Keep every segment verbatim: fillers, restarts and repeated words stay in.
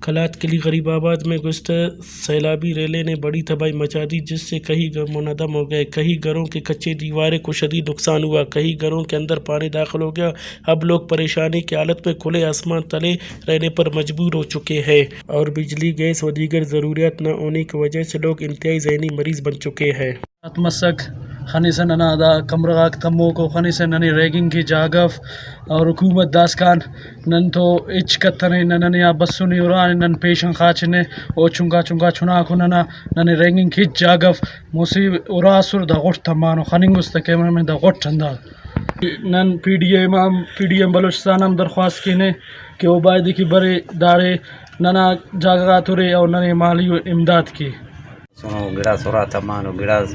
قلات قلعی غریب آباد میں گزشتہ سیلابی ریلے نے بڑی تباہی مچا دی، جس سے کئی گھر منہدم ہو گئے، کئی گھروں کے کچے دیواریں کو شدید نقصان ہوا، کئی گھروں کے اندر پانی داخل ہو گیا۔ اب لوگ پریشانی کی حالت میں کھلے آسمان تلے رہنے پر مجبور ہو چکے ہیں اور بجلی، گیس و دیگر ضروریات نہ ہونے کی وجہ سے لوگ انتہائی ذہنی مریض بن چکے ہیں۔ مسک، خنسہ ننا دا کمرہ غاک تموکو، خنسہ ننے ریگنگ کیچ جاگہ اف، اور حکومت داسکان نن تو ہچ کتنے نہ، ننے آ بسنے ارانے، نن پیشن خاچنے، او چنکا چنکا چناکو ننا، ننے ریگنگ کیچ جاگہ اف، مسہ ارا اسر دا غٹ تمانو، خننگ اس تہ کیمرہ مین دا غٹ ہندا۔ نن پی ڈی ایم آن، پی ڈی ایم بلوچستان آن درخواست کینہ کہ او بایدے کہ برے داڑے ننا جاگہ غاترے اور ننے مالی امداد کے۔ سنو گڑاس ارا تمانو، گڑاس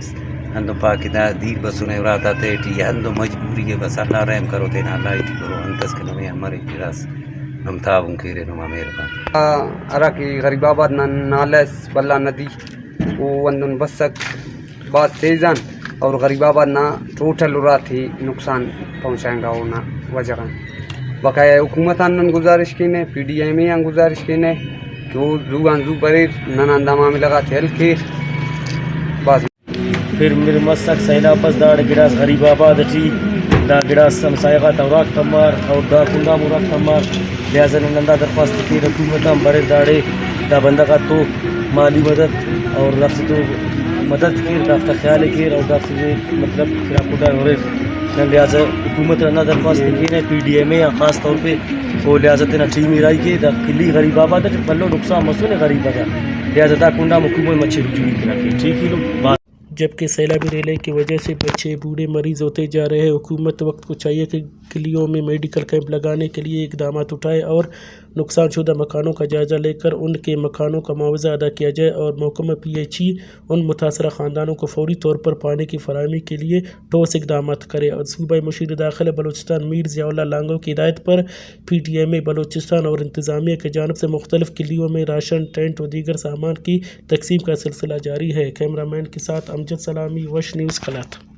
ہندن پا کہ دا دیر بسنے ارا تا تہٹی، ہندن مجبوری ء، بس اللہ رحم کرو تینا، اللہ ٹی کرو، انت اس کہ نمے آن مریک، گڑاس نم تعاون کیرے، نما مہربانی۔ آ، ہرا کہ غریب آباد نا نالہ اس بھلا ندی، او ہندن بسک بھاز تیز آن، اور غریب آباد نا ٹوٹل اراتے نقصان پہنچائنگا اونا وجہ غان۔ بقایا حکومت آن نن گزارش کینہ، پی ڈی ایم اے آن گزارش کینہ کہ او زو آن زو بریر، ننا دا معاملہ غاتے حل کیر۔ بس۔ پھر مر مسک سیلاب، بس داڑے گڑاس غریب آباد ٹی دا گڑاس ہمسایہ غاتا اراک تمار اور دا کنڈ آن اراک تمار، لہذا نن ہندا درخواست کین حکومت آن بریر داڑے دا بندغ آتو مالی مدد اور دافتے تو مدد کیر، دافتا خیال ء کیر اور دافتے مطلب خراب کٹا ہریر۔ نن لہذا حکومت ہندا درخواست ء کینہ، پی ڈی ایم اے آن خاص طور پہ او لہذا تینا ٹیم ء راہی کے، دا کلی غریب آباد اٹ بھلو نقصان مسنے غریب آتا، لہذا دا کنڈ آن حکومت مچے رجوعی تینا کے، ٹھیک ء لو۔ جبکہ سیلابی ریلے کی وجہ سے بچے بوڑھے مریض ہوتے جا رہے ہیں۔ حکومت وقت کو چاہیے کہ گلیوں میں میڈیکل کیمپ لگانے کے لیے اقدامات اٹھائے اور نقصان شدہ مکانوں کا جائزہ لے کر ان کے مکانوں کا معاوضہ ادا کیا جائے اور محکمہ پی ایچ ای ان متاثرہ خاندانوں کو فوری طور پر پانی کی فراہمی کے لیے ٹھوس اقدامات کرے۔ اور صوبائی مشیر داخلہ بلوچستان میر ضیاء اللہ لانگو کی ہدایت پر پی ڈی ایم اے بلوچستان اور انتظامیہ کی جانب سے مختلف گلیوں میں راشن، ٹینٹ و دیگر سامان کی تقسیم کا سلسلہ جاری ہے۔ کیمرہ مین کے ساتھ امجد سلامی، وش نیوز، قلات۔